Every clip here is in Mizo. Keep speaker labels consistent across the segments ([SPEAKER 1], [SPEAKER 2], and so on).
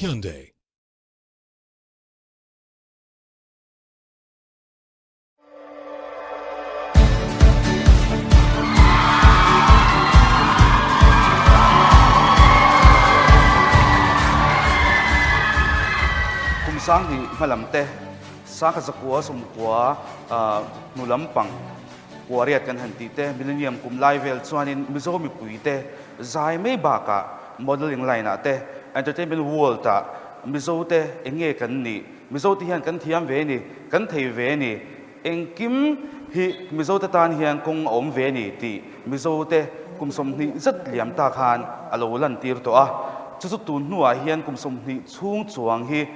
[SPEAKER 1] Hyundai.
[SPEAKER 2] Kum 2000 hmalam te 1900 sawmkua hnu lampang kuariat kan han tih te millennium kum lai vel chuanin Mizo mipui te zai mai bakah modelling line ah te entertainment world ah Mizo te eng nge kan nih Mizo te hian kan thiam ve ni, kan thei ve ni, engkim hi Mizo te tan hian kawng a awm ve ni tih Mizo te kum 20 zet liam ta khan a lo lantir tawh a. Chu chu tun hnuah hian kum 20 chhung chuang hi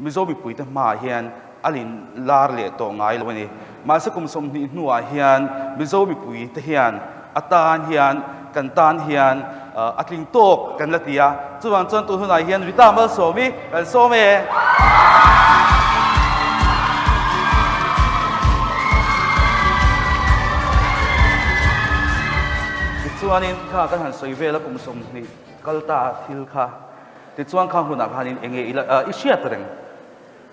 [SPEAKER 2] Mizo mipui te hmaah hian a lin lar leh tawh ngai lo a ni. Mahse kum 20 hnuah hian Mizo mipui te hian a tan hian kan tan hian a tling tawk kan la ti a, chuvang chuan tun hunah hian Rita Malsawmi kan sawm e. Tichuanin kha kan han sawi vel a kum 20 kal ta thil kha, tichuan khang hunah khanin enge i la i hriat reng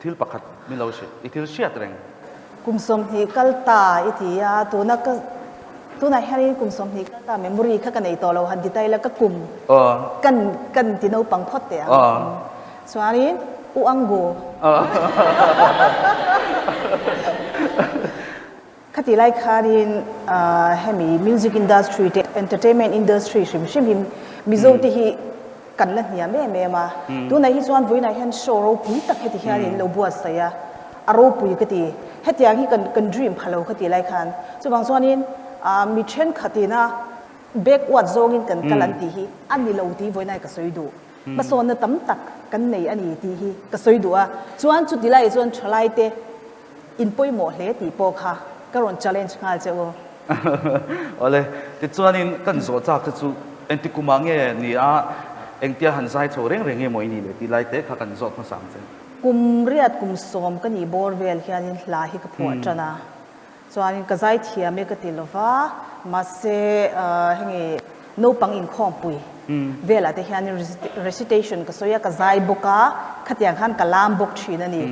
[SPEAKER 2] thil pakhat min lo hrilh, i thil hriat reng.
[SPEAKER 3] Kum 20 kal ta i ti a, tuna ka tunah hianin kum 20 kal ta memory kha ka nei tawh lo han ti ta ila ka kum kan kan ti naupang phawt teh ang. Chuanin U Angu Khati lai khanin hemi music industry te entertainment industry hrim hrim hi Mizo te hi kan la hniam em em a. Tunah hi chuan vawiinah hian show ropui tak heti hian in lo buatsaih a, a ropui ka ti. Hetiang hi kan kan dream pha lo khati lai khan. Chuvang chuanin mi thenkhatin a backward zawngin kan kal an tih hi a ni lo tih vawiinah ka sawi duh. Hmasawnna tam tak kan nei a ni tih hi ka sawi duh a. Chuan chuti laiah chuan thalaite In pawimawh hle tih pawh kha ka rawn challenge nghal che u.
[SPEAKER 2] Awle, tichuanin kan zawh chak te chu engti kumah nge ni a, engtia han zai chho reng reng nge maw i nih leh tih lai te kha kan zawt hmasa ang che.
[SPEAKER 3] Kum riat kum sawm ka nih bawr vel hianin hla hi ka phuah tan a, chuanin ka zai thiam e ka ti lo va, mahse heng naupang inkhawmpui velah te hianin recitation ka sawi a, ka zai bawk a, khatiang khan ka lam bawk thin a ni.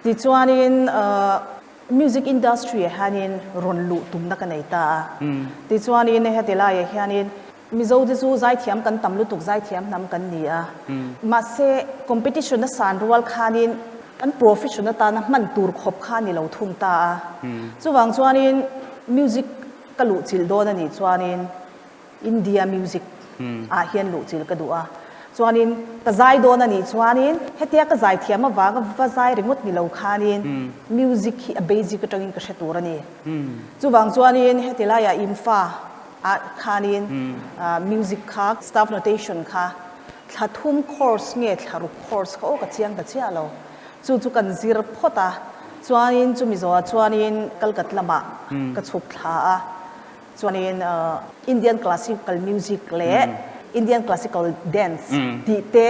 [SPEAKER 3] Tichuanin music industry ah hianin rawn luh tumna ka nei ta a. Tichuanin heti laiah hianin Mizo te chu zaithiam kan tam lutuk, zaithiam hnam kan ni a. Mahse competition a san rual khanin kan profession atana hman tur khawp kha ni lo thung ta a. Chuvang chuanin music ka luhchilh dawn a nih chuanin India music ah hian luhchilh ka duh a, chuanin ka zai dawn a nih chuanin hetia ka zai thiam avanga va zai ringawt ni lo khanin music hi a basic atangin ka hre tur a ni. Chuvang chuanin heti laiah Imfa ah khanin music kha staff notation kha thla thum course nge thla ruk course kha aw ka chiang ta chiah lo. Chu chu kan zir phawt a, chuanin chumi zawhah chuanin Kalkat lamah ka chhuk thla a. Chuanin Indian classical music leh Indian classical dance tih te,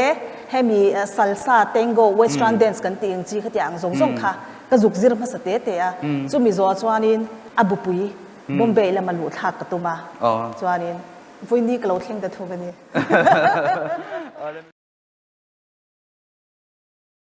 [SPEAKER 3] hemi salsa, tango, western dance kan tih ang chi kha tih ang zawng zawng kha ka zuk zir hmasa te te a. Chumi zawh chuanin a bupui Bombay lama luh thlak ka tum a, chuanin vawiini ka lo thleng ta thung a ni.